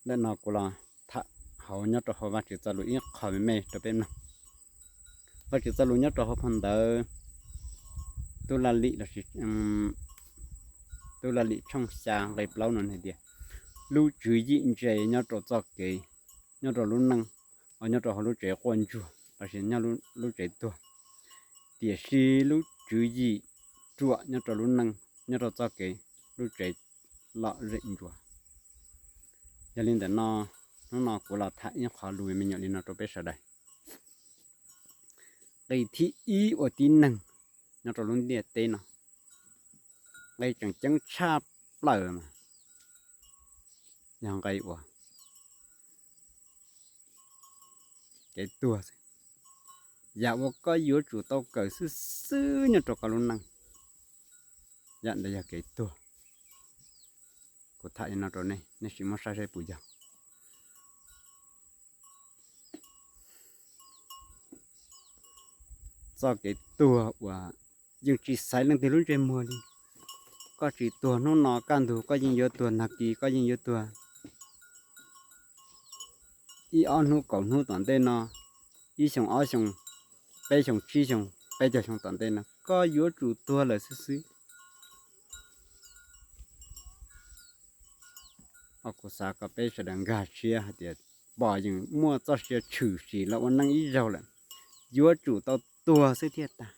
Ntawm no kuv los tham hauv nyob rau hauv Vajtswv txoj lus ib qho me me rau peb mloog. Vajtswv txoj lus nyob rau hauv phau ntawv Tub Laj Lim lossis Tub Laj Lim tshooj xya nqe plaub no hais tias, lub tswv yim ntse nyob rau txoj kev, nyob rau lub neej, nyob rau hauv lub tsev quaj ntsuag lossis nyob lub tsev tuag, tiam sis lub tswv yim ruam nyob rau lub neej, nyob rau txoj kev, lub tsev lom zem ntsuav. Yog li ntawm no, hnub no kuv los tham ib qho lus me nyuam li no rau peb sawv daws. Nqe thib ib ua tib neeg nyob rau lub ntiaj teb no, nqe tseem ceeb tshaj plaws mas yog nqe uas kev tuag xwb. Yam uas koj yuav tsum tau kawm xwb xwb nyob rau koj lub neej, yam ntawd yog kev tuag. Kuv tham li no rau nej, nej sim muab saib saib puas yog txoj kev tuag uas yeej tsis xaiv leej twg lub ntsej muag li. Koj tsis tuag hnub no kaj ntug koj yeej yuav tuag, nag kis koj yeej yuav tuag, ib ob hnub kaum hnub tom ntej no, ib xyoo ob xyoo, peb xyoo tsib xyoo, peb caug xyoo tom ntej no koj yuav tsum tuag lawm xwb xwb. Kuv xav kom peb sawv daws nkag siab hais tias pom yeej muaj txoj sia tshwm sim los ua neej ib zaug lawm, yuav tsum tau tuag xwb thiaj tag.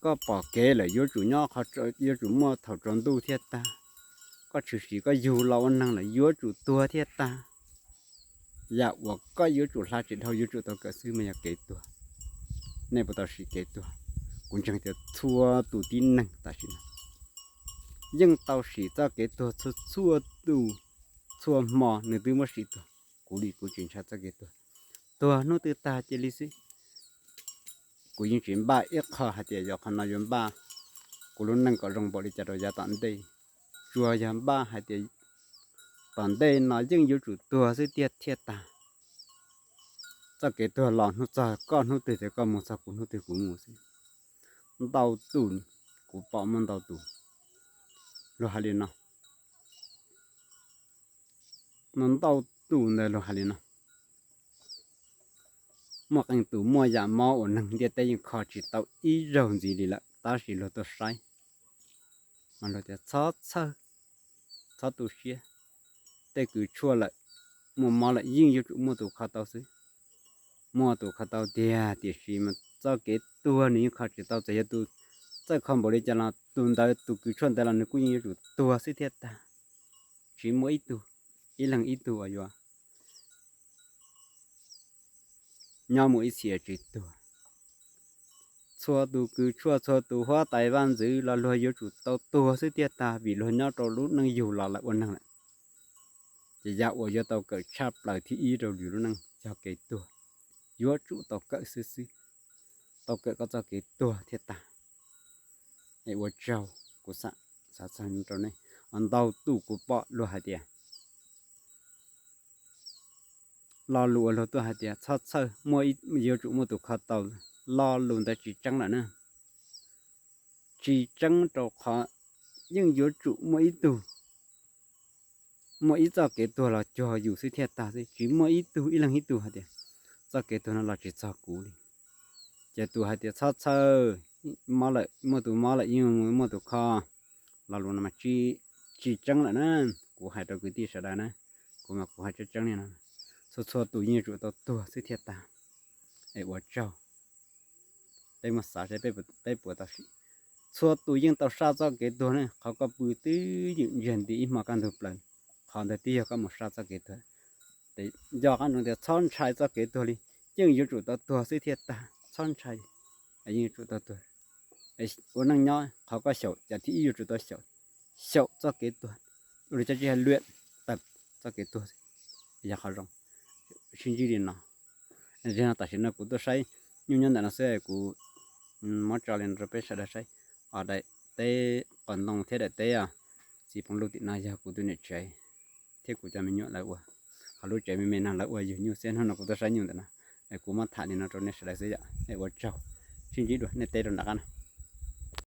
Koj pom kev lawm yuav tsum nyob, yuav tsum muaj thaum tsaus ntuj thiaj tag. Koj tshwm sim koj yug los ua neeg lawm yuav tsum tuag thiaj tag. Yam uas koj yuav tsum hla tsis dhau yuav tsum tau kawm xwb mas yog kev tuag. Nej puas tau sim kev tuag? Kuv ntseeg tias txhua tus tib neeg tam sim no yeej tau sim txoj kev tuag txhua txhua tus, txhua hmo nws twb muab sim tuag. Kuv li kuv tsis ntshai txoj kev tuag, tuag hnub twg tag cia li xwb. Kuv yeej tsis npaj ib qho hais tias yog qhov no yuav npaj kuv lub neej kom zoo npaum li cas rau yav tom ntej. Tsuas yog npaj hais tias tom ntej no yeej yuav tsum tuag xwb tiag thiaj tag. Txoj kev tuag los hnub txog koj hnub twg ces koj mus, txog kuv hnub twg kuv mus xwb. Ntau tus, kuv pom muaj ntau tus luag hais li no, no ntau tus ntawd luag hais li no. Muaj qee tus muaj yam mob uas neeg ntiaj teb yeej kho tsis tau ib zaug ntxiv li lawm tab sis luag tuaj saib mas luag tias txhob txhawj, txhob tu siab. Tej kws tshuaj lawm, muaj mob lawm yeej yuav tsum muaj tus kho tau xwb. Muaj tus kho tau tiag, tiam sis mas txoj kev tuag nws yeej kho tsis tau. Txawm yog tus txawj kho npaum li cas los tus ntawd, tus kws tshuaj ntawd los nws kuj yeej yuav tsum tuag xwb thiaj tag. Tsis muaj ib tug, ib leeg ib tug uas yuav nyob mus ib txhis tsis tuag. Txhua tus kws tshuaj, txhua tus huab tais vaj ntxwv los luag yuav tsum tau tuag xwb thiaj tag vim luag nyob rau lub neej yug los lawm ua neeg lawm. Ces yam uas yuav tau kawm tshaj plaws thib ib rau yus lub neej yog kev tuag. Yuav tsum tau kawm xwb xwb, tau kawm koj txoj kev tuag thiaj tag. Es ua tsaug, kuv xav txog rau nej, ntau tus kuv pom luag hais tias, lo lus uas luag tuaj hais tias txhob txhawj, yuav tsum muaj tus kho tau, lo lus ntawd tsis tseeb lawm na. Tsis tseeb rau qhov yeej yuav tsum muaj ib tug, muaj ib txoj kev tuag los cuag yus xwb thiaj tag xwb, tsis muaj ib tug, ib leeg ib tug hais tias txoj kev tuag no los tsis txog kuv li. Ces tus hais tias txhob txhawj, mob lawm, muaj tus mob lawm yeej muaj tus kho, lo lus no mas tsis tseeb lawm na. Kuv hais rau kwv tij sawv daws na, kuv mas kuv hais tseeb tseeb li no, txhua txhua tus yeej yuav tsum tau tuag xwb thiaj tag. Es ua tsaug, peb mus xav seb peb puas tau sim. Txhua tus yeej tau saj txoj kev tuag ne, qhov koj pw twb ywm ntsiag nti ib hmo kaj ntug plaws, qhov ntawd twb yog koj mus saj txoj kev tuag. Nco qab ntsoov tias txhob ntshai txoj kev tuag li, yeej yuav tsum tau tuag xwb thiaj tag, txhob ntshai, yeej yuav tsum tau tuag. Ua neej nyob qhov koj xyaum, yam thib ib yuav tsum tau xyaum, xyaum txoj kev tuag, ua li cas tsis hais lawm, tawm txoj kev tuag xwb, yog qhov zoo. Sib ntsib li no, tam sim no kuv tuaj saib nyuj nyob ntawm no xwb, kuv muab tso li no rau peb sawv daws saib. Os, daim teb qos ntoo thiab daim teb txiv poob lug tim no yog kuv tus niam tsev thiab kuv cov me nyuam lawv ua. Qhov lub tsev me me no lawv ua yug nyuj xwb, hnub no kuv tuaj saib nyuj ntawm no, kuv muab tham li no rau nej sawv daws xwb yom. Es ua tsaug, sib ntsib dua, nej teb rau nram qab no.